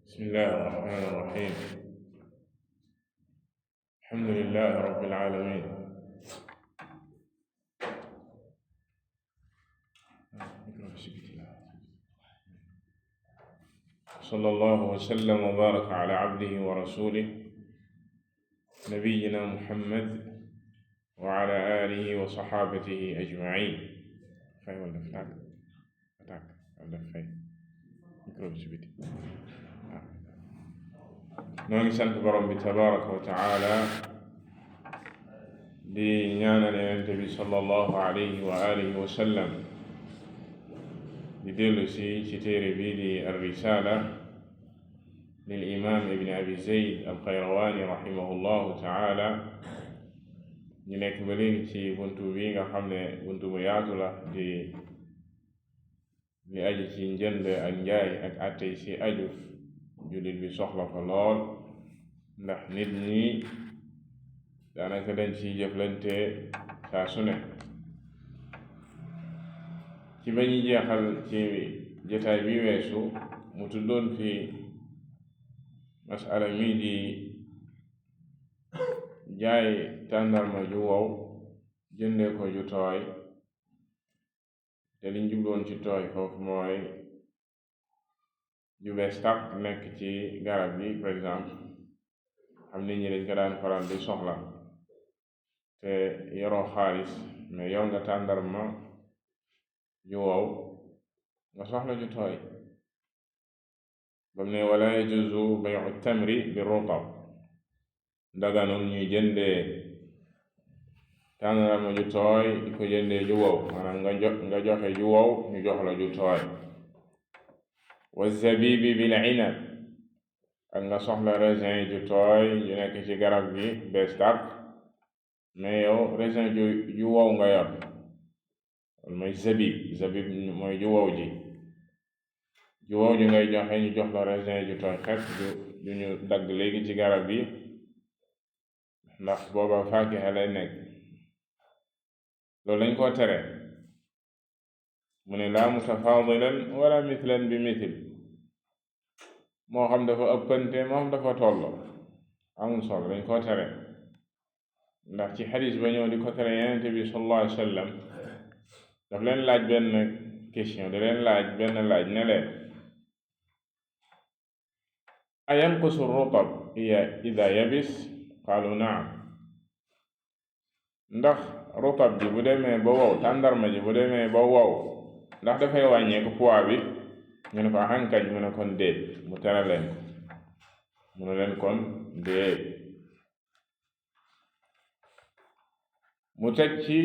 بسم الله الرحمن الرحيم. الحمد لله رب العالمين، صلى الله وسلم وبارك على عبده ورسوله نبينا محمد وعلى آله وصحابته أجمعين. noo ngi sant borom bi tabaraka wa taala di ñaanal yonent bi sallallahu alayhi wa alihi wa sallam di dellu ci téere bi di ar-risaala lil imam ibn abi zayd al-qayrawaani rahimahullahu taala ñu nekk ba léegi ci buntu bi nga xam ne buntu bu yaatu la di aju ci njënd ak njaay ak àtte ci aju jullit bi soxla ko lool ndax nit ñi daanaka dañ ci jëflante saa su ne. ci ba ñuy jeexal ci jotaay bi weesu mu tuddoon fi masala mi di jaay tàndarma ju wow jënde ko ju tooy, te liñ jubloon ci tooy foofu mooy ju bees tàq nekk ci garab gi. par exemple xam nit ñi dañ ko daan faral di soxla te yoroo xaalis, mais yor nga tàndarma ju wow nga soxla ju tooy. bam ne wala yajuzu bay'u tamri bi rutab, daganul ñuy jëndee tàndarma ju tooy di ko jëndee ju wow, maanaam nga joxe ju wow ñu jox la ju tooy. wa zabibi bil inab, ak nga soxla raisin ju tooy yu nekk ci garab gi bees tàq, mais yow raisin ju wow nga yor, loolu mooy zabib mooy ju wow ji ngay joxe ñu jox la raisin ju tooy xepp ju ñu dagg léegi ci garab gi, ndax booba faakiha lay nekk. loolu lañ koo tere. mu ne laa mutafaadilan wala mithlan bi mithl, moo xam dafa ëppante moo xam dafa tolloo, amul solo, dañ koo tere. ndax ci xadis ba ñëw di ko tere Yonent bi sallallahu alayhi wa sallam daf leen laaj benn question, da leen laaj benn laaj ne leen ayanqusu rutab ida yabis, qaalu naam. ndax rutab ji bu demee ba wow, tàndarma ji bu demee ba wow, ndax dafay wàññeeku poids bi? ñu ne ko hankañ. mu ne kon déet. mu tere leen ko. mu ne leen kon déet. mu teg ci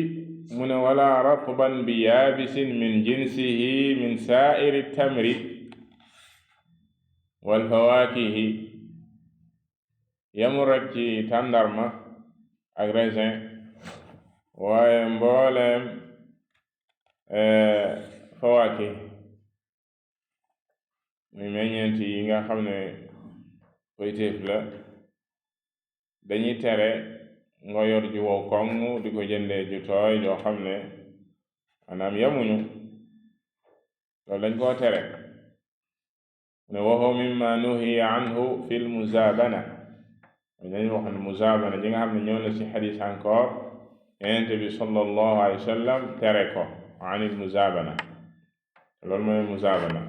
mu ne wala ratban bi yaabisin min jinsihi min saa'iri tamri wal fawaakihi, yamul rek ci tàndarma ak raisin, waaye mbooleem fawaakih muy meññeent yi nga xam ne koytéef la, dañuy tere nga yor ju wow koŋ di ko jëndee ju tooy joo xam ne maanaam yamuñu. loolu dañ koo tere. ne wa huwa mimma nuhiya anhu fi lmuzaabana, dañ wax ne muzaabana ji nga xam ne ñëw na ci xadis encore Yonent bi sallallahu alayhi wa sallam tere ko anil muzaabana. loolu mooy muzaabana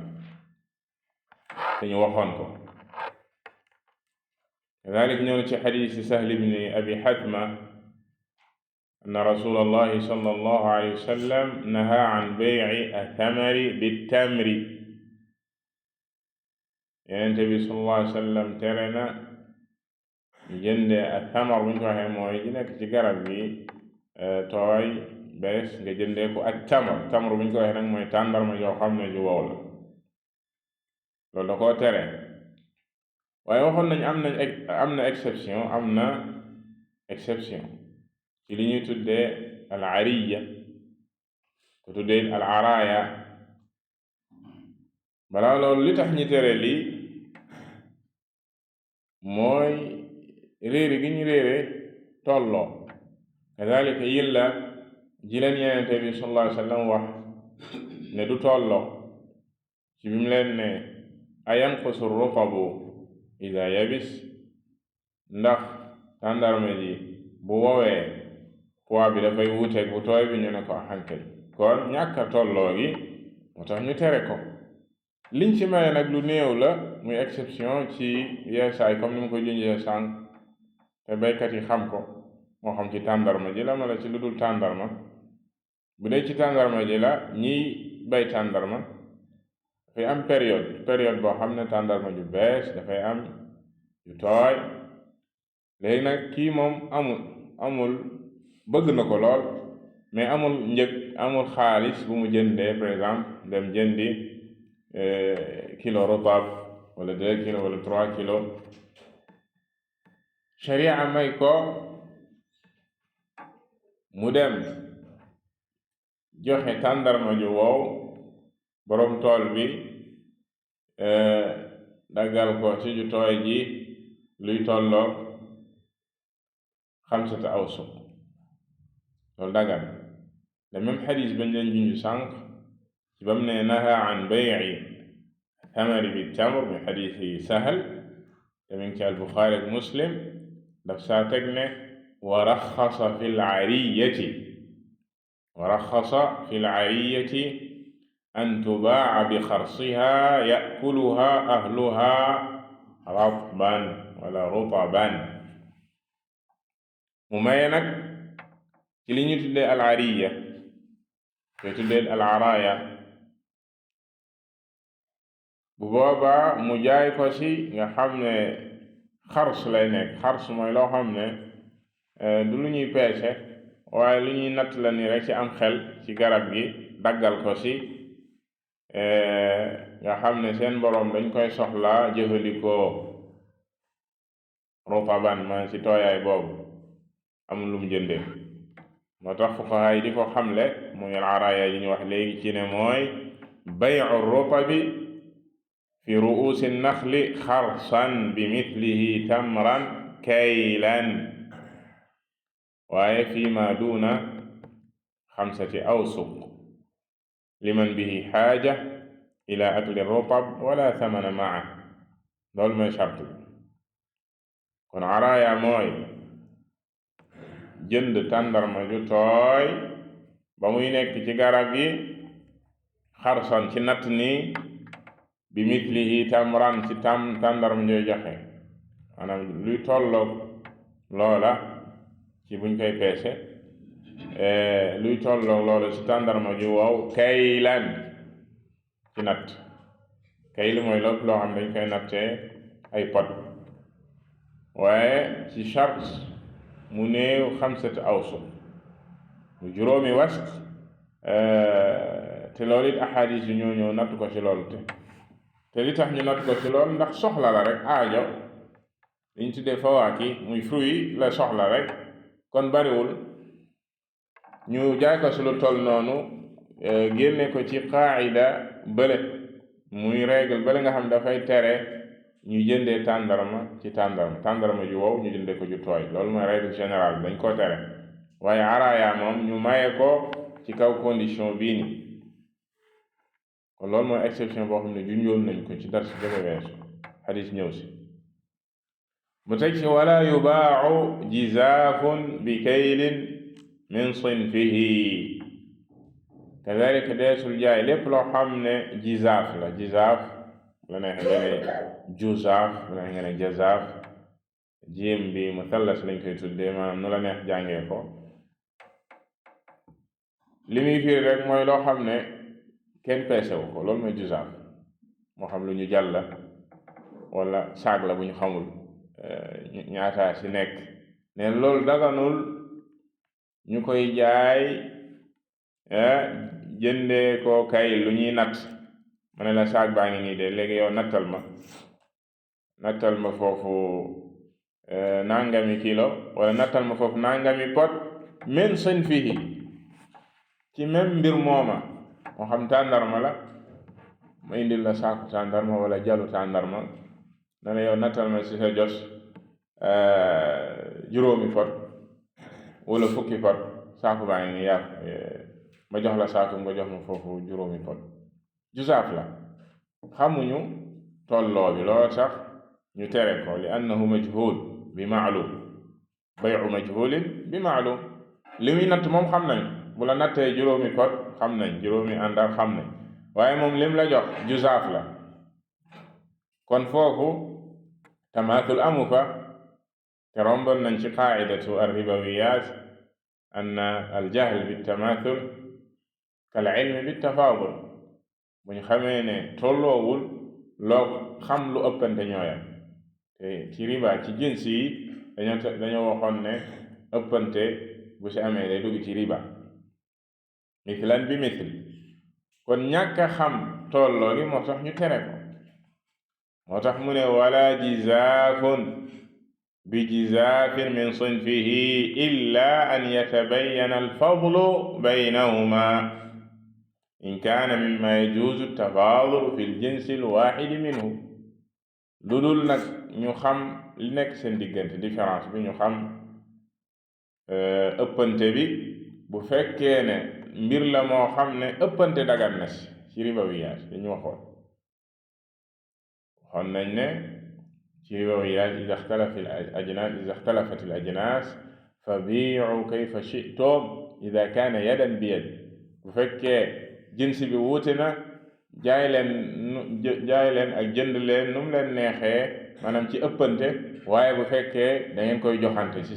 te ñu waxoon ko. kadalik ñëw na ci xadis Sahl ibn abi Hatma anna rasulallahi sallallahu alayhi wa sallam naha an bay'i athamari bittamri. Yonent bi sallallahu alayhi wa sallam tere na jënde athamar, bu ñu ko waxee mooy ji nekk ci garab gi tooy bees, nga jëndee ko ak tamar bu ñu ko waxee nag mooy tàndarma yoo xam ne ju wow la. loolu da koo tere. waaye waxoon nañ am na exception ci li ñuy tuddee al ariya, ko tuddee al araya. balaa loolu li tax ñi tere lii mooy réere gi ñu réere tolloo. kadalika yilla ji leen Yonent bi sallallahu alayhi wa sallam wax ne du tolloo ci bi mu leen ne ayanqusu rutabu ida yabis, ndax tàndarma ji bu wowee poids bi dafay wuuteeg bu tooy bi, ñu ne ko axankay. kon ñàkk a tolloo gi moo tax ñu tere ko. liñ ci maye nag lu néew la, muy exception ci yeesaay, comme ni mu ko junjee sànq, te baykat yi xam ko, moo xam ci tàndarma ji la wala ci lu dul tàndarma. bu dee ci tàndarma ji la, ñiy bay tàndarma dafay am période boo xam ne tàndarma ju bees dafay am ju tooy. léegi nag kii moom amul bëgg na ko lool, mais amul njëg, amul xaalis bu mu jëndee par exemple dem jëndi kilo rutab wala 2 kilo wala 3 kilo. sharia may ko mu dem joxe tàndarma ju wow, borom tool bi daggal ko ci ju tooy ji luy tolloog 5 awsuq. loolu dagan. le même xadis bañ leen junju sànq ci bam ne naha an bay'i tamari bi tamr, mi xadisi Sahal te mi ngi ci al-Buxaari ak Muslim, daf saa teg ne wa raxasa fi l-ariyati an tubaa'a bi xarsiha ya'kuluha ahluha ratban wala rutaban. mu maye nag ci li ñu tuddee al-ariya, koy tuddee al-araya. bu boobaa mu jaay ko ci nga xam ne xars lay nekk. xars mooy loo xam ne du lu ñuy peese, waaye lu ñuy natt la ni rek ci am xel ci garab gi, daggal ko ci nga xam ne seen boroom dañ koy soxla jëfandikoo rutaban, ma ci tooyaay boobu amul lu mu jëndee. moo tax fuqahaa yi di ko xamle muy al-araaya yi ñu wax léegi ci ne mooy bay'u rutabi fi ru'uusi naxli xarsan bi mithlihi tamran kaylan, waaye fi ma duuna 5 awsuq liman bihi xaaja ila akli rutab wala thamana maa. loolu mooy charte bi. kon araaya mooy jënd tàndarma ju tooy ba muy nekk ci garab yi, xarsan ci natt nii, bi mithlihi tamran ci tàndarma joy joxe, maanaam luy tolloog loola ci buñ koy peese, luy tolloog loola ci tàndarma ju wow, kaylan ci natt. kaylu mooy lépp loo xam dañ koy nattee ay pot, waaye ci charte mu néew 5 awsuq, mu juróomi wast. te loolu it ahadis yi ñoo ñëw natt ko ci loolu. te li tax ñu natt ko ci loolu ndax soxla la rek, aajo li ñu tuddee fawaaki, muy fruit la soxla rek. kon bariwul ñu jaay ko ci lu toll noonu, génne ko ci qaayida bële, muy règle bële nga xam dafay tere ñu jëndee tàndarma ju wow ñu jëndee ko ju tooy. loolu mooy règle générale bi, dañ koo tere. waaye araaya moom ñu maye ko ci kaw condition bii ni. kon loolu mooy exception boo xam ne junjoon nañ ko ci dars jëme weesu, xadis ñëw si. mu teg ci wala yubaau jizaafun bi kaylin min sinfihi, kadalika deesul jaay lépp loo xam ne jizaaf la. jizaaf la neex nga ne juzaaf, la neex nga ne jazaaf. jiim bi mutallas lañ koy tuddee, maanaam nu la neex jàngee ko. li muy firi rek mooy loo xam ne kenn peesewu ko, loolu mooy juzaaf. moo xam lu ñu jàll la wala saag la bu ñu xamul ñaataa si nekk. ne loolu daganul ñu koy jaay jëndee ko kay lu ñuy natt. ma ne la saag baa ngi nii de, léegi yow nattal ma foofu nangami kilo, wala nattal ma foofu nangami pot, min sinfihi, ci même mbir mooma. moo xam tàndarma la, ma indil la saaku tàndarma wala jalu tàndarma, na la yow nattal ma ci sa jos juróomi pot wala fukki pot, saaku baa ngi nii yàq, ma jox la saaku nga jox ma foofu juróomi pot. juzaaf la. xamuñu tolloo bi loolu sax ñu tere ko li annahu majhul bi maalum bayu majhulin bi maalum li muy natt moom xam nañ bu la nattee juróomi kot xam nañ juróomi àndar xam nañ waaye moom lim la jox juzaaf la kon foofu tamaatul amu fa te rombal nañ ci qaidatu arribawiyat anna aljahl bittamaathul kal ilmi bittafaadul bu ñu xamee ne tolloowul loo xam lu ëppante ñooyam te ci riba ci jins yi dañoo waxoon ne ëppante bu si amee day dugg ci riba mithlan bi mithl kon ñàkk a xam tolloo gi moo tax ñu tere ko moo tax mu ne wala jizaafun bi jizaafin min sinfihi illa an yatabayyana alfadlu baynahuma in kaana mimma yajuuzu tafaadulu fi ljinsi alwaxidi minhu lu dul nag ñu xam li nekk seen diggante différence bi ñu xam ëppante bi bu fekkee ne mbir la moo xam ne ëppante dagan na ci ribawiyaat dañu waxoon nañ ne ci ribawiyaat ida ixtalafat al ajnaas fa biicu kayfa shi'tum ida kaana yadan bi yad bu fekkee jinsi bi wuute na jaay leen ak jënd leen nu mu leen neexee maanaam ci ëppante waaye bu fekkee da ngeen koy joxante ci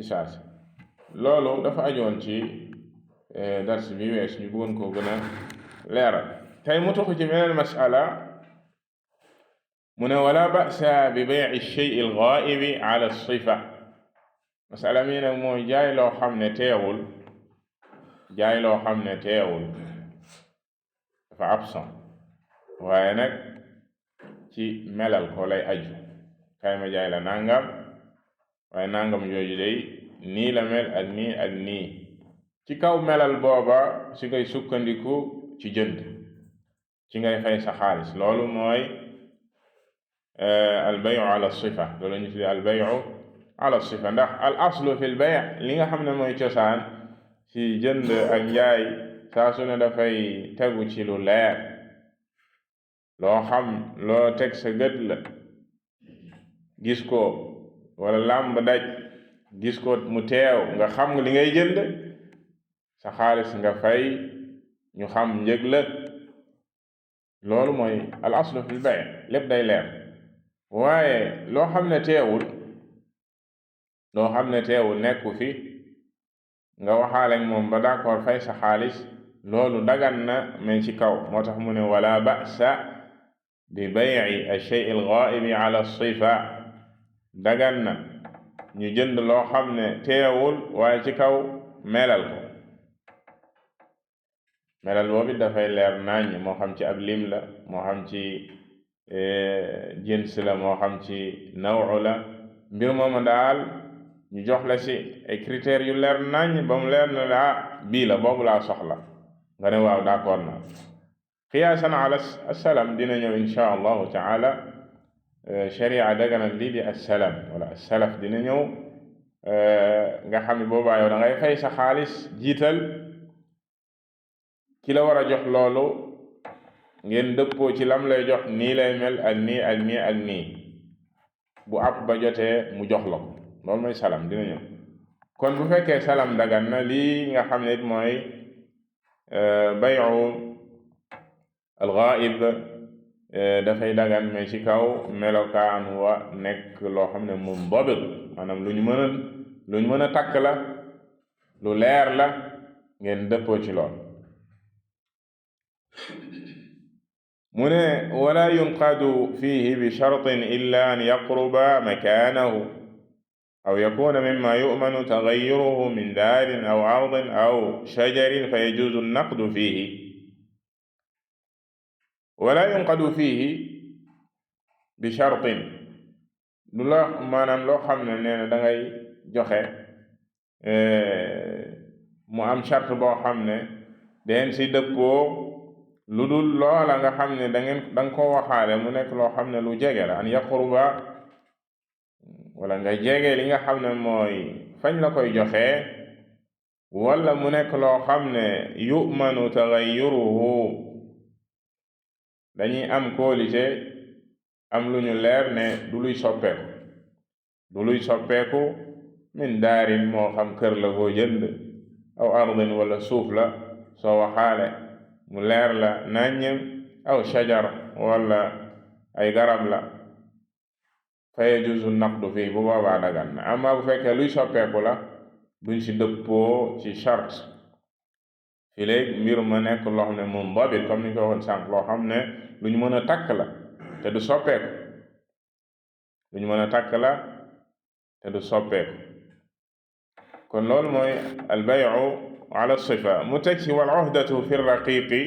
saasi loolu dafa ajoon ci dars bi wees ñu bëggoon koo gën a leeral tey mu tuxu ci beneen masala mu ne wala ba'sa bi bay'i shay'i al-ghaa'ibi ala as-sifa masala mi nag mooy jaay loo xam ne teewul dafa absent waaye nag ci melal ko lay aju kay ma jaay la nangam waaye nangam yooyu day nii la mel ak nii ak nii ci kaw melal booba si ngay sukkandiku ci jënd ci ngay fay sa xaalis loolu mooy albayu ala sifa loolu ñu tudde albayu ala sifa ndax al aslu fi lbay li nga xam ne mooy cosaan ci jënd ak njaay saa su ne dafay tegu ci lu leer loo xam loo teg sa gët la gis ko wala làmb daj gis ko mu teew nga xam li ngay jënd sa xaalis nga fay ñu xam njëg la loolu mooy al aslu fi lbay lépp day leer waaye loo xam ne teewul nekku fi nga waxaale ak moom ba d'accord fay sa xaalis loolu dagan na mais ci kaw moo tax mu ne wala ba'sa bi bay'i ash-shay'i al-ghaa'ibi ala as-sifa dagan na ñu jënd loo xam ne teewul waaye ci kaw melal ko melal boobu dafay leer nañ moo xam ci ab lim la moo xam ci jins la moo xam ci nawu la mbir mooma daal ñu jox la ci ay critères yu leer nañ ba mu leer na la bii la boobu laa soxla nga ne waaw d'accord na qiyaasan ala assalam dina ñëw insha allahu taala sharia daganal lii di assalam wala assalaf dina ñëw nga xam ne boobaa yow da ngay fay sa xaalis jiital ki la war a jox loolu ngeen dëppoo ci lam lay jox nii lay mel ak nii ak nii ak nii bu ab ba jotee mu jox la ko loolu mooy salam dina ñëw kon bu fekkee salam dagan na lii nga xam ne it mooy bayu al-ghaib dafay dagan mais ci kaw melokaan wa nekk loo xam ne mundabit maanaam lu ñu mën a takk la lu leer la ngeen dëppoo ci lool mu ne wala yunqadu fihi bi shartin illa an yaqruba makaanahu aw yakuna mimma yu'manu taghayyuruhu min daarin aw ardin aw shajarin fa yajuzu an-naqdu fihi wala yunqadu fihi bi shartin du la maanaam loo xam ne nee na da ngay joxe mu am chart boo xam ne den si dëppoo lu dul loola nga xam ne da nga ko waxaale mu nekk loo xam ne lu jege la an yaqruba wala nga jege li nga xam ne mooy fañ la koy joxe wala mu nekk loo xam ne yu'manu taghayyuruhu dañuy am kóolite am lu ñu leer ne du luy soppeeku min daarin moo xam kër la goo jënd aw ardin wala suuf la soo waxaale mu leer la naññem aw shajar wala ay garab la fa yajuzu naqdu fii bu boobaa dagan na amma bu fekkee luy soppeeku la duñ ci dëppoo ci charte fi léegi mbir ma nekk loo xam ne mundabit comme ni ko waxoon sànq loo xam ne lu ñu mën a takk la te du soppeeku lu ñu mën a takk la te du soppeeku kon loolu mooy albayu ala sifa mu teg ci wal uhdatu fi raqiqi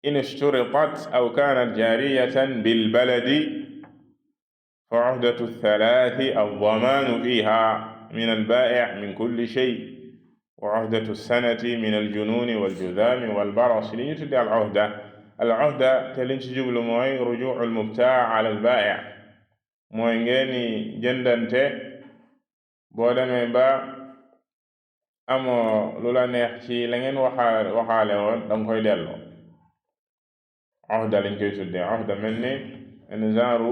in ishturitat aw kaanat jaariyatan bilbaladi fa uhdatu thalathi aldamaanu fiha min albaa'i min kulli shay wa uhdatu sanati min aljununi waljudaami walbaras li ñu tudde al uhda te liñ ci jublu mooy rujuu almubtaa ala albaa'i mooy ngeeni jëndante boo demee ba amoo lu la neex ci la ngeen waxaale woon danga koy delloo uhda lañ koy tuddee uhda mel ni en genre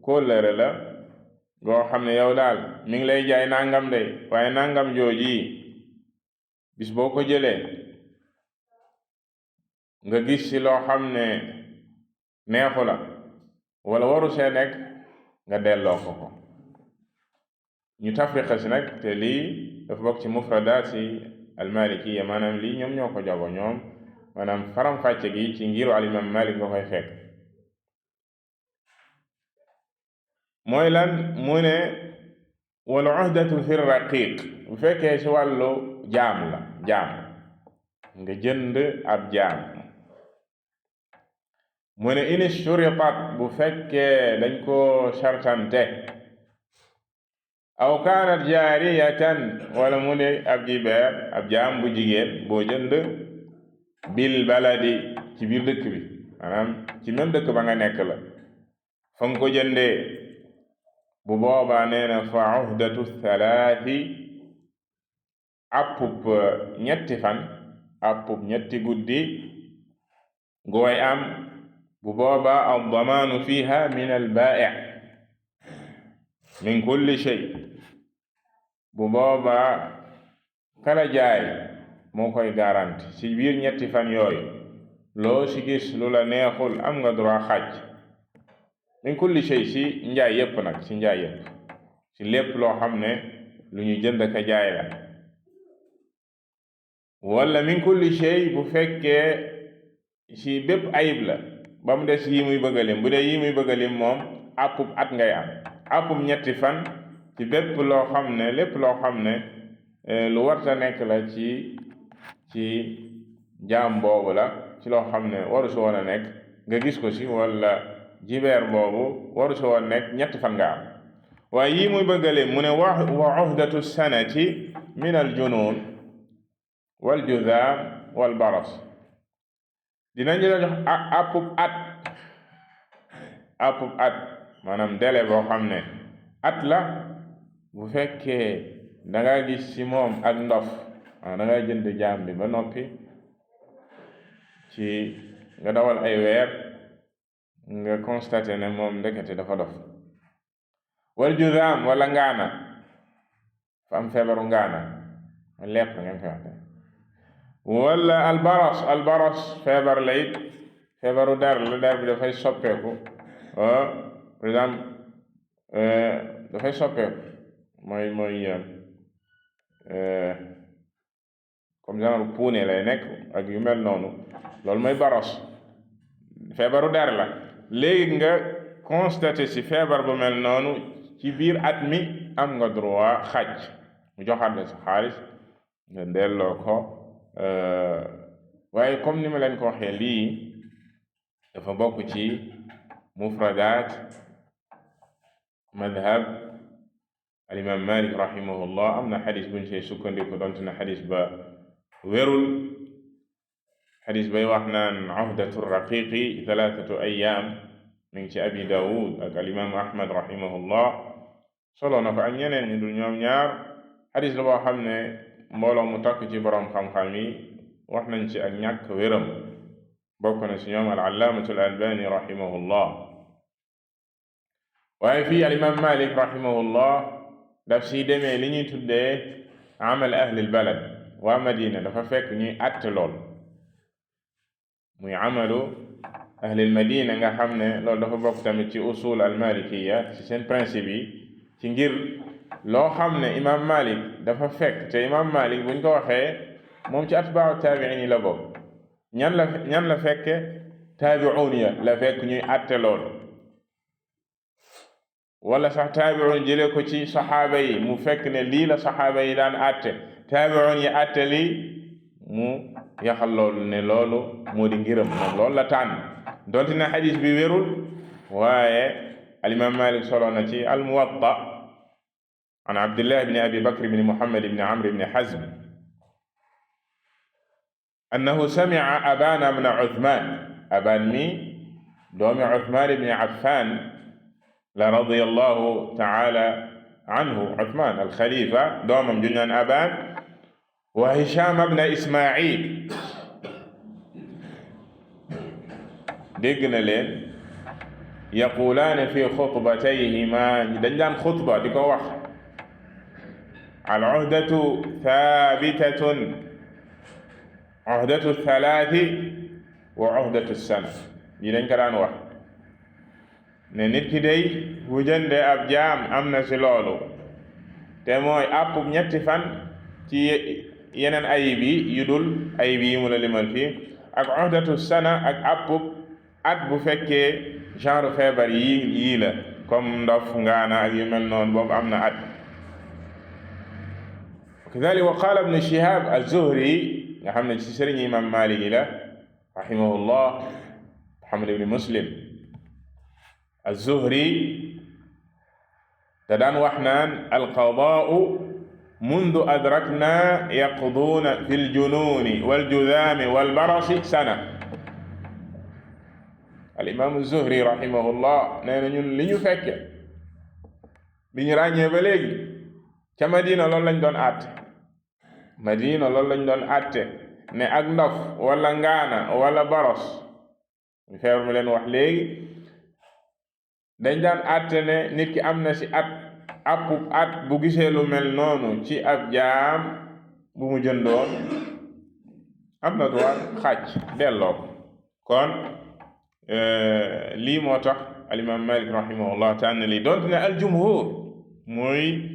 kóllëre la goo xam ne yow daal mi ngi lay jaay nangam de waaye nangam jooji bis boo ko jëlee nga gis ci loo xam ne neexu la wala waru see nekk nga delloo ko ñu tafriqa si nag te lii dafa bokk ci mufradaat yi almalikiya maanaam lii ñoom ñoo ko jago ñoom maanaam faram-fàcce gi ci ngiru alimam malik nga koy fekk mooy lan mu ne wal uhdatu fi raqiq bu fekkee ci wàllu jaam la nga jënd ab jaam mu ne in shuritat bu fekkee dañ ko sartante aw kaanat jaariyatan wala mu ne ab jibeer ab jaam bu jigéen boo jënd bil baladi ci biir dëkk bi maanaam ci même dëkk ba nga nekk la fa nga ko jëndee bu boobaa nee na fa uhdatu thalathi appub ñetti guddi gooy am bu boobaa ad-damaanu fiha min al-baa'i min kulli shay bu boobaa kala jaay moo koy garanti ci biir ñetti fan yooyu loo ci gis lu la neexul am nga droit xaaj min kulli shay ci njaay yépp nag ci njaay yépp ci lépp loo xam ne lu ñu jënd ka jaay la wala min kulli shay bu fekkee ci bépp ayib la ba mu des yi muy bëgg a lim bu dee yi muy bëgg a lim moom àppub at ngay am àppub ñetti fan ci bépp loo xam ne lépp loo xam ne lu warta nekk la ci jaam boobu la ci loo xam ne waru si woon a nekk nga gis ko ci wala jibeer boobu waru si woon nekk ñetti fan nga am waaye yii muy bëgg a lim mu ne wa uhdatu sanati min al junun wal judaam wal baras dinañ la jox àppub at maanaam délai boo xam ne at la bu fekkee danga gis ci moom ak ndof danga jënd jaam bi ba noppi ci nga dawal ay weer nga constaté ne moom ndekete dafa dof wal judaam wala ngaana fa am feebaru ngaana lepp ngeen koy waxte wala albaras feebar la it feebaru der bi dafay soppeeku par exemple dafay soppeeku mooy comme genre puune lay nekk ak yu mel noonu loolu mooy baras feebaru der la léegi nga constaté ci feebar bu mel noonu ci biir at mi am nga droit xaaj mu joxaat la sa xaalis nga delloo ko waaye comme ni ma leen ko waxee lii dafa bokk ci mufradaat madhab alimam malik rahimahullah am na xadis buñ see sukkandiku donte na xadis ba wérul xadis bay wax naan uhdatu raqiqi thalathatu ayyam mi ngi ci abi daawud ak alimam ahmad rahimahullah solo na ko ak ñeneen ñi dul ñoom ñaar xadis la boo xam ne mbooloo mu takk ci boroom xam-xam yi wax nañ ci ak ñàkk wéram bokk na ci ñoom al-allaamatu al-albani rahimahullah. waaye fii al-imam Malik rahimahullah daf si demee li ñuy tuddee amal ahlil balad, waa Madina dafa fekk ñuy àtte lool, muy amalu ahlil Madina, nga xam ne loolu dafa bokk tamit ci usul al-malikiya, ci seen principe yi, ci ngir loo xam ne imam Malik dafa fekk, te imam Malik buñ ko waxee moom ci atbaaru taabiin yi la bokk. ñan la fekke? taabi'un ya la fekk ñuy àtte lool, wala sax taabi'un jëlee ko ci saxaaba yi, mu fekk ne lii la saxaaba yi daan àtte, taabi'un yi àtte lii, mu yaxal loolu ne loolu moo di ngiram, moom loolu la tànn, donte ne xadis bi wérul, waaye al-imam Malik solo na ci al-Muwatta an Abdullah ibn Abi Bakr ibn Muhammad ibn Amr ibn Hazm annahu sami'a Abana ibn Uthman, Aban mi doomi Uthman ibn Affan la radiyallahu ta'ala anhu, Uthman al-Khalifa doomam ju naan Aban, wa Hisham ibn Ismail, dégg na leen yaqulaani fi xutbatayhima, dañ daan xutba di ko wax al-uhdatu thabitatun, uhdatu thalathi wa uhdatu sana, yi dañ ko daan wax ne nit ki day bu jënde ab jaam am na ci loolu, te mooy àppub ñetti fan ci yeneen ayib yi yu dul ayib yi mu la limal fii, ak uhdatu sana, ak àppub at bu fekkee genre feebar yii la, comme ndof, ngaana ak yu mel noonu, boobu am na at. kadhalika wa qaala ibnu Shihab az-Zuhri, nga xam ne ci sëriñ imam Maalik yi la rahimahullah, Muhammad ibn Muslim az-Zuhri, te daan wax naan al-qadaa'u mundu adrakna yaqduuna fi l-junuuni wal-judaami wal-barasi sana. al-imam az-Zuhri rahimahullah nee na ñun li ñu fekke, li ñu ràññee ba léegi, ca Madina loolu lañ doon àtte, Madina loolu lañ doon àtte, ne ak ndof wala ngaana wala baros, ñu feebar mu leen wax léegi, dañ daan àtte ne nit ki am na ci at bu gisee lu mel noonu ci ab jaam bu mu jëndoon, am na droit xàcc delloo ko. kon lii moo tax al-imam Malik rahimahullah tànn lii, doonte ne al-jumhur muy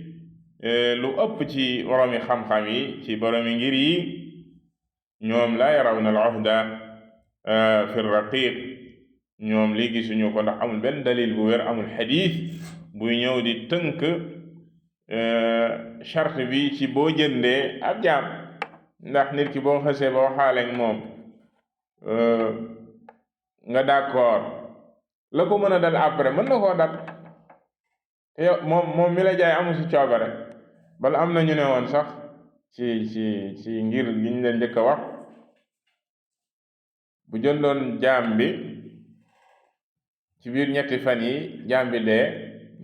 lu ëpp ci boromi xam-xam yi, ci boromi ngir yi, ñoom laa yarawna al-uhda fi raqiq, ñoom lii gisuñu ko, ndax amul benn dalil bu wér, amul xadiis buy ñëw di tënk charte bi ci boo jëndee ab jaam, ndax nit ki boo xasee boo xaaleeg moom nga d'accord, la ko mën a dal après mën na koo dal, te yow moom mi la jaay amu ci coobare. bala am na ñu ne woon sax ci ngir gi ñu leen njëkk a wax, bu jëndoon jaam bi ci biir ñetti fan yi jaam bi dee,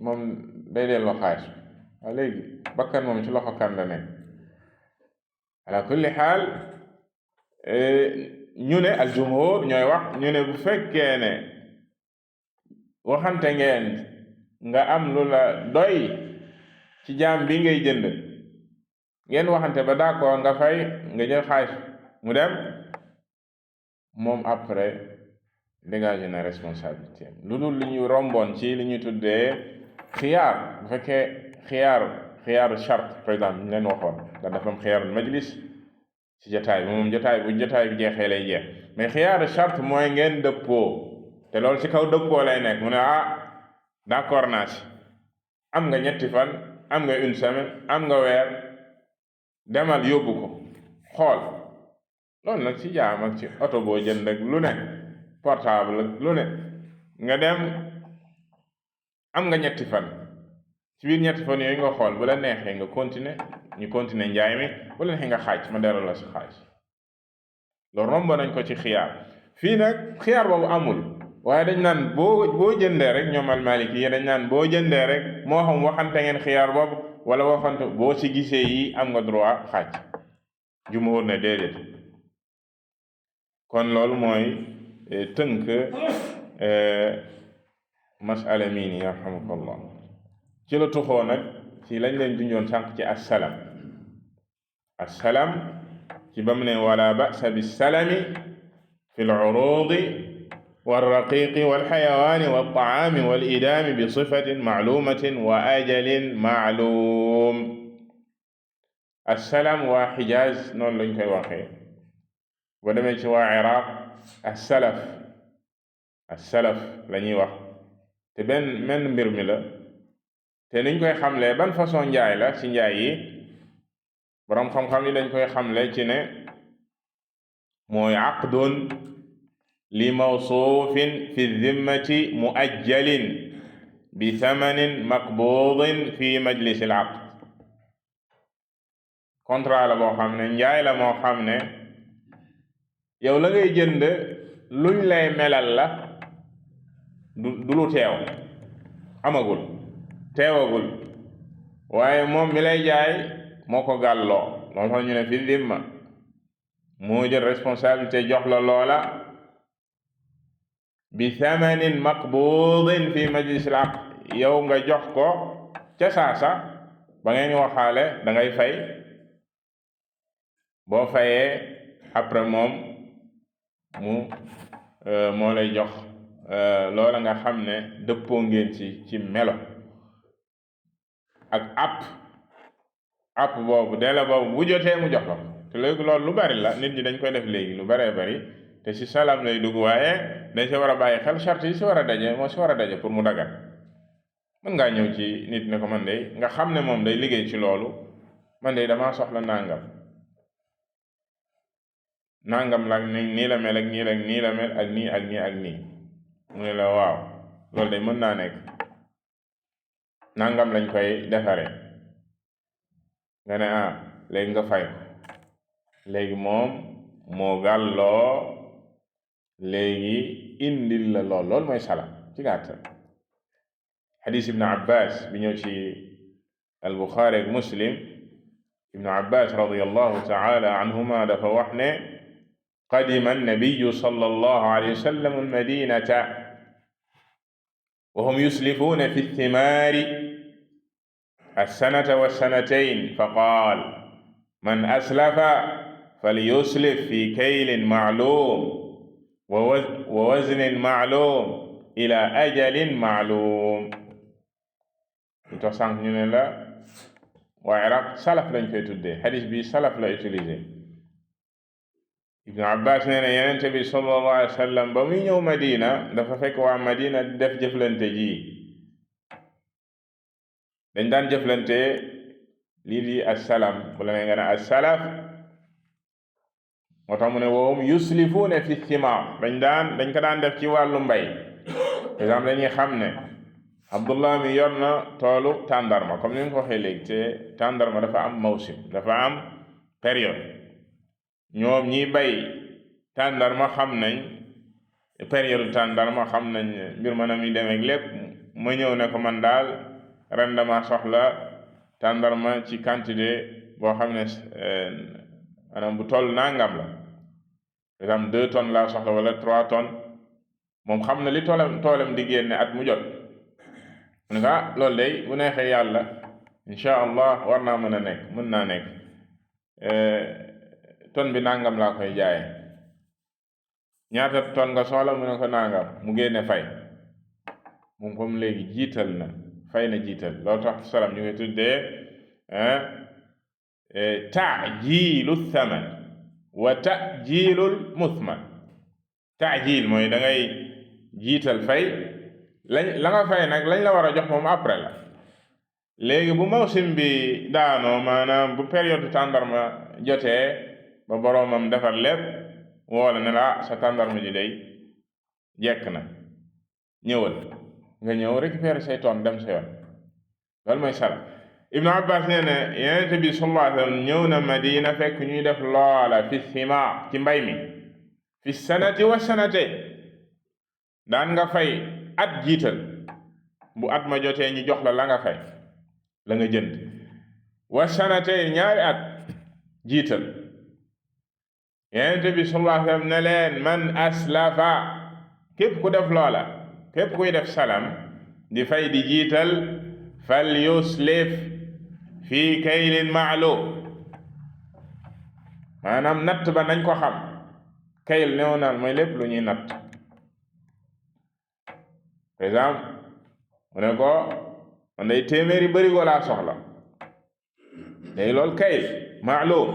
moom day delloo xaalis. waaw léegi bakkan moom ci loxo kan la nekk? ala kulli xaal, ñu ne al-jumhur ñooy wax, ñu ne bu fekkee ne waxante ngeen nga am lu la doy ci jaam bi ngay jënd, ngeen waxante ba d'accord nga fay, nga jël xaalis mu dem, moom après dégagé na responsabilité, lu dul li ñu romboon ci li ñuy tuddee xiyaar. bu fekkee xiyaaru charte, par exemple, ñu leen waxoon nga dafa am xiyaarul majlis ci jotaay bi, moom jotaay bi jeexee lay jeex, mais xiyaaru charte mooy ngeen dëppoo, te loolu ci kaw dëppoo lay nekk. mu ne d'accord naa ci, am nga ñetti fan, am nga une semaine, am nga weer, demal yóbbu ko xool. loolu nag ci jaam ak ci oto boo jënd ak lu ne, portable ak lu ne, nga dem am nga ñetti fan, ci biir ñetti fan yooyu nga xool, bu la neexee nga continuer, ñu continuer njaay mi, bu la neexee nga xaaj, ma delloo la si xaaj. loolu romb nañ ko ci xiyaar. fii nag xiyaar boobu amul, waaye dañ naan boo jëndee rek, ñoom al-Maliki yi dañ naan boo jëndee rek, moo xam waxante ngeen xiyaar boobu wala waxante, boo ci gisee yi am nga droit xaaj. jumhur ne déedéet. kon loolu mooy tënk masala mii ni yarhamukallah ci la tuxoo nag ci lañ leen junjoon sànq ci assalam ci ba mu ne wala ba'sa bisalami fi al-urudi walraqiqi walxayawaani waltaami walidaami bi sifatin maclumatin wa ajalin maclum. assalam waa xijaaz noonu lañ koy waxee, boo demee ci waa iraq assalaf la ñuy wax, te menn mbir mi la, te niñ koy xamlee ban façon njaay la ci njaay yi boroom xam-xam yi dañ koy xamle ci ne mooy aqdun li mawsuufin fi dimmati muajjalin bi thamanin maqbuudin fi majlis al aqd. contrat la boo xam ne njaay la moo xam ne yow la ngay jënd luñ lay melal la, du lu teew, amagul, teewagul, waaye moom mi lay jaay moo ko gàlloo. loolu tax ñu ne fi dimma, moo jël responsabilité jox la loola bi thamanin maqbudin fi majlis al aqd, yow nga jox ko ca saasa ba ngeen waxaale da ngay fay. boo fayee après moom moo lay jox loola nga xam ne dëppoo ngeen ci melo ak app boobu dela boobu bu jotee mu jox ko. te léegi loolu lu bari la, nit ñi dañ koy def léegi lu baree bari, te ci salam lay dugg, waaye dañ si war a bàyyi xel charte yi si war a daje moo si war a daje pour mu dagan. mën ngaa ñëw ci nit ne ko man de nga xam ne moom day liggéey ci loolu, man de damaa soxla nangam la nii la mel ak nii la nii la mel ak nii ak nii ak nii. mu ne la waaw loolu de mën naa nekk, nangam lañ koy defaree. nga ne léegi nga fay ko, léegi moom moo gàlloo léegi indil la lool mooy salam ci gàttal. xadis ibnu abbas bi ñëw ci al-Buxaari ak Muslim, ibnu abbas radiyallahu taala anhuma dafa wax ne qadima annabiyu sallallahu alayhi wa sallam almadinata wa hum yuslifuuna fi thimaari alsanata walsanatayn fa qaal man aslafa falyuslif fi kaylin macluum wa waznin macluum ila ajalin macluum. ñu tax sànq ñu ne la waa Iraq salaf lañ koy tuddee, xadis bi salaf la utilisé. Ibnu Abbas nee na Yonent bi sallallahu alayhi wa sallam ba muy ñëw Madina dafa fekk waa Madina def jëflante ji, dañ daan jëflante lii di assalam, bu la ne nga ne assalaf, moo tax mu ne woom yuslifuuna fi thimaar, dañ ko daan def ci wàllu mbay. par exemple dañuy xam ne Abdullah mi yor na toolu tàndarma, comme ni nga ko waxee léegi, te tàndarma dafa am mawsim, dafa am période. ñoom ñi bay tàndarma xam nañ période tàndarma, xam nañ mbir ma na muy demeek lépp. ma ñëw ne ko man daal ren dama soxla tàndarma ci quantité boo xam ne maanaam bu toll nangam la, par exemple 2 tonnes laa soxla wala 3 tonnes. moom xam na li toolam di génne at mu jot. mu ne ko loolu day bu neexee yàlla insha allah war naa mën naa nekk tonne bi nangam laa koy jaaye. ñaata tonne nga soxla mu ne ko nangam, mu génne fay. moom comme léegi jiital na, fay na jiital. loolu tax salam ñu ngi tuddee ta'jiilu thaman wa ta'jiilul muthman. ta'jiil mooy da ngay jiital fay, la nga fay nag lañ la war a jox moom après la. léegi bu mawsim bi daanoo, maanaam bu période tàndarma jotee ba boroomam defar lépp, woola ne la sa tàndarma ji day jekk na, ñëwal nga ñëw récupérer say tonnes dem sa yoon. loolu mooy sala. Ibnu Abbas nee na Yonent bi sallallahu alayhi wa sallam ñëw na Madina fekk ñuy def loola fi thimaar, ci mbay mi, fi sanati wa sanatayn. daan nga fay at jiital, bu at ma jotee ñu jox la nga fay, la nga jënd. wa sanatayn, ñaari at jiital. Yonent bi sallallahu alayhi wa sallam ne leen man aslafa képp ku def loola, képp kuy def salam di fay di jiital fal yuslif fii kaylin ma'lum, maanaam natt ba nañ ko xam. kayl néew naan mooy lépp lu ñuy natt. par exemple mu ne ko man day téeméeri bërigo laa soxla, day loolu kayl ma'lum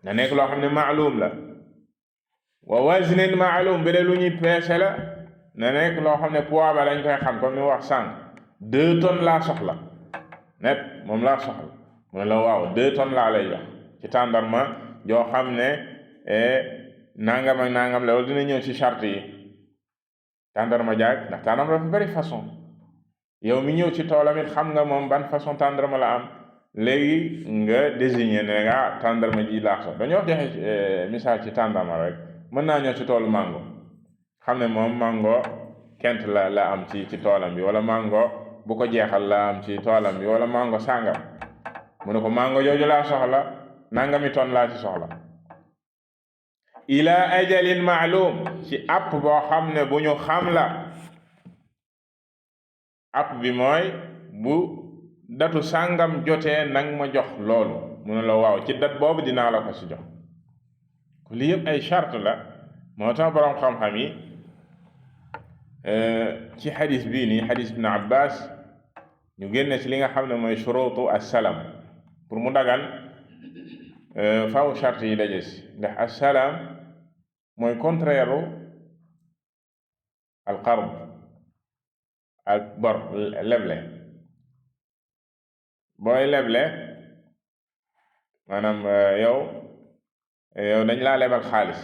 na nekk loo xam ne ma'lum la. wa waznin ma'lum bi de lu ñuy peese la, na nekk loo xam ne poids ba dañ koy xam, comme ni wax sànq 2 tonnes laa soxla net, moom laa soxla. mu ne la waaw 2 tonnes laa lay jox ci tàndarma joo xam ne nangam ak nangam la. loolu dina ñëw ci charte yi tàndarma jaag, ndax tàndarma dafa bari façon. yow mi ñëw ci toolam it xam nga moom ban façon tàndarma la am, léegi nga désigner ne nga tàndarma ji laa soxla. dañoo joxe misaal ci tàndarma rek, mën naa ñëw ci toolu mango, xam ne moom mango kent la am ci toolam bi, wala mango bu ko jeexal la am ci toolam bi, wala mango sàngam. mu ne ko mango jooju laa soxla, nangami ton laa ci soxla. ila ajalin ma'lum, ci app boo xam ne bu ñu xam la. app bi mooy bu datu sàngam jotee nang ma jox loolu. mu ne la waaw ci dat boobu dinaa la ko ci jox. lii yëpp ay charte la. moo tax boroom xam-xam yi ci xadis bii nii, xadis ibn Abbas, ñu génne ci li nga xam ne mooy shurutu assalam. pour mu dagan faaw charte yi daje si, ndax assalam mooy contraire al qard ak bor, leble. booy leble maanaam yow dañ laa lebal xaalis,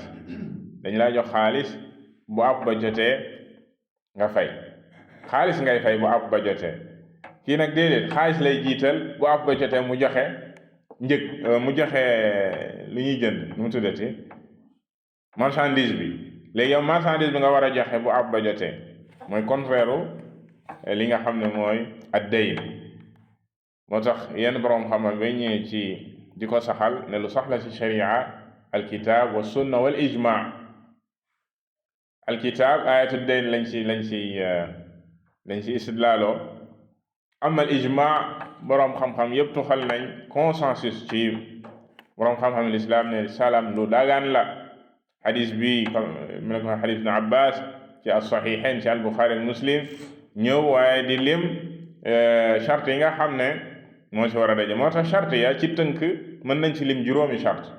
dañ laa jox xaalis, bu àpp ba jotee nga fay. xaalis ngay fay bu àpp ba jotee. kii nag déedéet, xaalis lay jiital, bu àpp ba jotee mu joxe njëg, mu joxe lu ñuy jënd, nu mu tuddati, marchandise bi. léegi yow marchandise bi nga war a joxe bu àpp ba jotee, mooy contraire li nga xam ne mooy ad-dayn. moo tax yenn boroom xam-xam bay ñëwee ci di ko saxal ne lu saxla ci sharia alkitab wa sunna wal ijma. alkitab ayatu dayn lañ ci istidlaaloo. amma al ijma boroom xam-xam yépp tuxal nañ consensus ci boroom xam-xam l'islam ne salam lu dagaan la. xadis bi mu ne ko xadis ibn Abbas ci as-saxiixayn ci al-Buxaari ak Muslim ñëw waaye di lim charte yi nga xam ne moo ci war a daje. moo tax charte ya ci tënk mën nañ ci lim juróomi charte.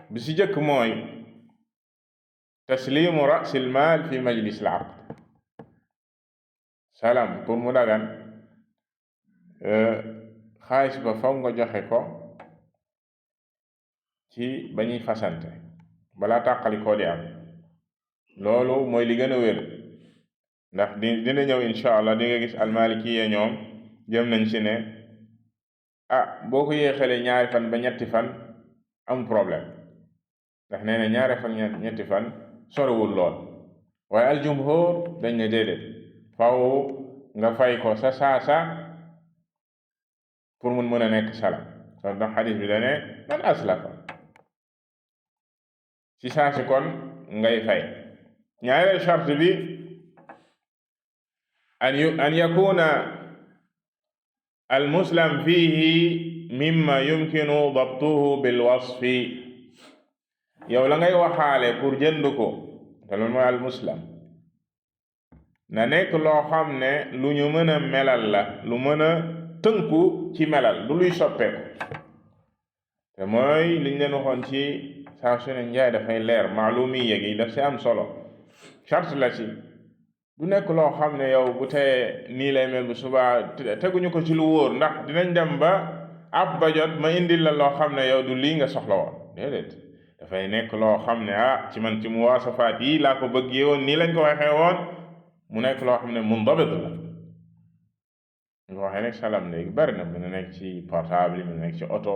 bi si jëkk mooy taslimu rasil maal fi majlis al aqd. salam pour mu dagan xaalis ba faw nga joxe ko ci ba ñuy fasante balaa tàqali koo di am. loolu mooy li gën a wér, ndax dina ñëw insha allah di nga gis almalikiya ñoom jëm nañ ci ne boo ko yéexalee 2 fan ba 3 fan am problème, ndax nee na 2 fan 3 fan sorowul lool. waaye aljumhur dañ ne déedéet, faw nga fay ko sa saasa pour mun mën a nekk salam. so ndax xadis bi dane man aslafa, ci saasi kon ngay fay. ñaareel charte bi an yakuna almuslam fihi mimma yumkinu dabtuhu bilwasfi. yow la ngay waxaale pour jënd ko, te loolu mooy almuslam, na nekk loo xam ne lu ñu mën a melal la, lu mën a tënku ci melal, du luy soppeeku. te mooy liñ leen waxoon ci saa su ne njaay dafay leer, maalumi yegi daf si am solo. charte la ci, du nekk loo xam ne yow bu tee nii lay mel bu subaa teguñu ko ci lu wóor, ndax dinañ dem ba ab ba jot ma indil la loo xam ne yow du lii nga soxla woon. déedéet, dafay nekk loo xam ne ci man ci muwaasafaat yi laa ko bëggee woon, nii lañ ko waxee woon, mu nekk loo xam ne mundabit la. ñu ko waxee nag salam léegi bari na, mën na nekk ci portable, mën na nekk ci oto,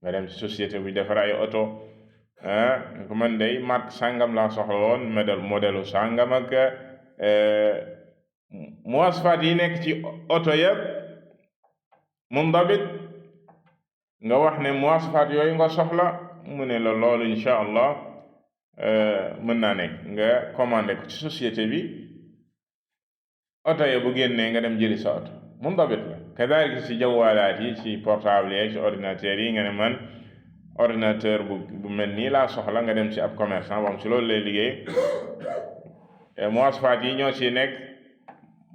nga dem ci société bu defar ay oto, ko man day marque sàngam laa soxla woon, modèle sàngam ak muwaasafaat yi nekk ci oto yëpp mundabit, nga wax ne muwaasafaat yooyu nga soxla, mu ne la loolu insha allah mën naa nekk nga commandé ko ci société bi oto yi bu génnee nga dem jëli sa oto mundabit la kadalik ci jawalaat yi ci portable yi ci ordinateur yi nga ne man ordinateur bu mel nii laa soxla nga dem ci ab commerçant boo xam ci loolu lay liggéey muwasafaat yi ñoo ci nekk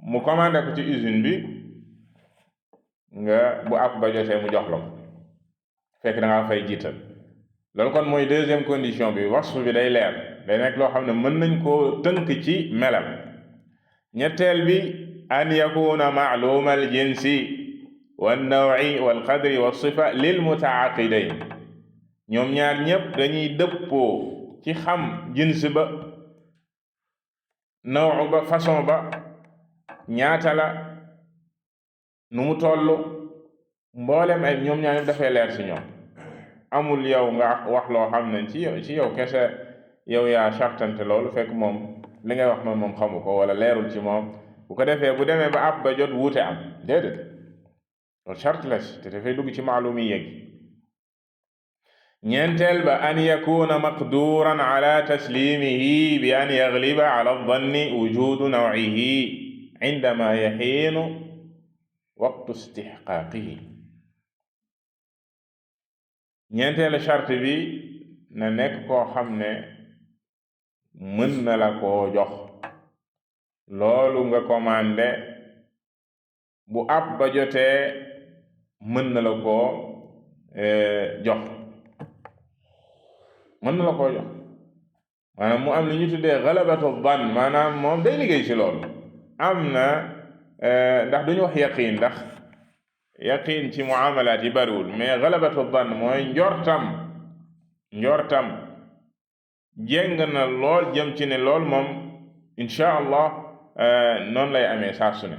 mu commandé ko ci usine bi nga bu app ba jotee mu jox la ko fekk da ngaa fay jiital loolu kon mooy deuxième condition bi wasf bi day leer day nekk loo xam ne mën nañ koo tënk ci melam ñetteel bi an yakuna ma'luma al jinsi wan nawi wal qadri was sifa lil mutaaqidayn ñoom ñaar ñépp dañuy dëppoo ci xam jins ba naw ba façon ba ñaata la nu mu tollu mboolem ay ñoom ñaar ñépp dafay leer ci ñoom amul yow nga wax loo xam ne ci yow kese yow yaa sartante loolu fekk moom li ngay wax moom xamu ko wala leerul ci moom bu ko defee bu demee ba ab ba jot wuute am déedéet loolu charte la te dafay dugg ci maalumi yegi ñeenteel ba an yakuna maqduran ala taslimihi bi an yagliba ala danni wujudu naw'ihi indama yahiinu waqtu istihqaaqihi ñeenteelu charte bi na nekk koo xam ne mën na la koo jox loolu nga commandé bu ab ba jotee mën na la koo jox mën na la koo jox maanaam mu am lu ñu tuddee galabatu dan maanaam moom day liggéey ci loolu am na ndax duñu wax yaqiin ndax yaqiin ci muamalaat yi bariwul mais galabatu dan mooy njortam jéng na lool jëm ci ne lool moom insha allah noonu lay amee saa su ne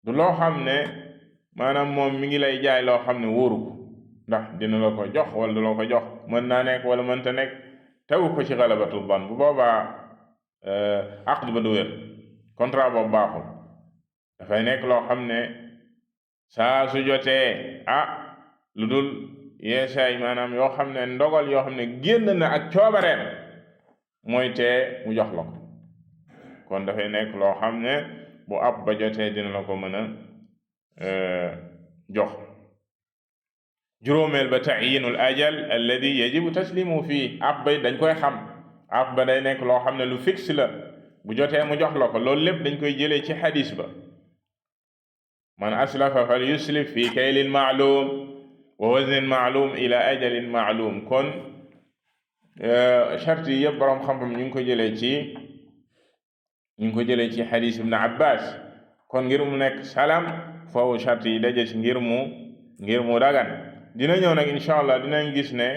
du loo xam ne maanaam moom mi ngi lay jaay loo xam ne wóoru ko ndax dina la ko jox wala du la ko jox mën naa nekk wala mënta nekk tegu ko ci galabatu dan bu boobaa aqd ba du wér contrat boobu baaxul dafay nekk loo xam ne saa su jotee lu dul yeesaay maanaam yoo xam ne ndogal yoo xam ne génn na ak coobareem mooy tee mu jox la ko kon dafay nekk loo xam ne bu ab ba jotee dina la ko mën a jox juróomeel ba ta'yinul ajal alladi yajibu taslimu fii ab bay dañ koy xam ab ba day nekk loo xam ne lu fixe la bu jotee mu jox la ko loolu lépp dañ koy jëlee ci xadis ba man aslafa fal yuslif fi kaylin ma'lum wa waznin ma'lum ila ajalin ma'lum kon charte yi yëpp boroom xam-xam ñu ngi ko jëlee ci xadis ibn Abbas kon ngir mu nekk salam foofu charte yi daje ci ngir mu dagan dina ñëw nag insha allah dinañ gis ne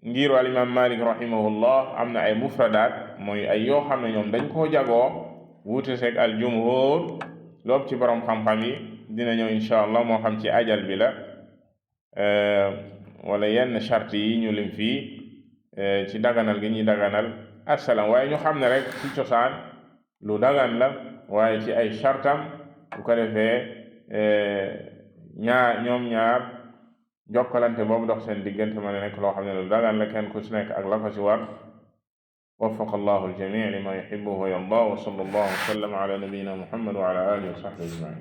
ngiru al imam Malik rahimahullah am na ay mufradaat mooy ay yoo xam ne ñoom dañ koo jagoo wuute seeg al jumhur loob ci borom xam-xam yi dina ñëw insha allah moo xam ci ajal bi la wala yenn charte yi ñu lim fii ci daganal gi ñuy daganal assalam waaye ñu xam ne rek ci cosaan lu dagan la waaye ci ay chartam bu ko defee ñoom ñaar jokkalante boobu dox seen diggante ma ne nekk loo xam ne lu dagan la kenn ku ci nekk ak la ko ci war waffaqa allahu aljamii lima yuhibbuhu wa yardaa wa sallallahu wa sallam ala nabiyyina muhammad wa ala alihi wa sahbihi ajmain